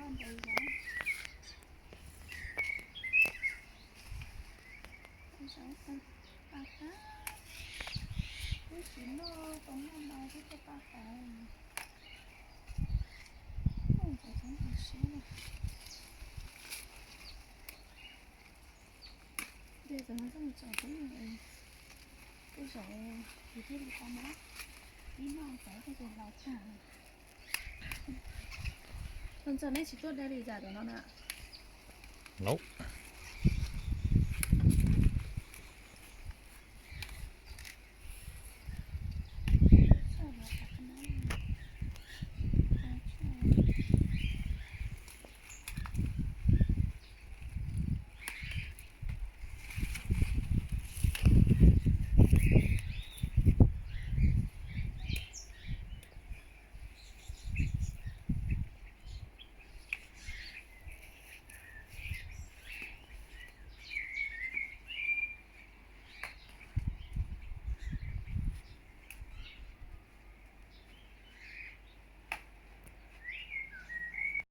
Ntawd zaum, zaum tag, pa tag, wb tsis noj tau noj mas twb tuaj pa tag. Ntxov txhob ntxov siab na. Ces txog no txoj mus txog xwb, tej zaum yus thiaj li tau noj, ib noj txog tej zaum laus tag. Tus ntxawg neb tsis tuaj de li cas tom no na? Laub.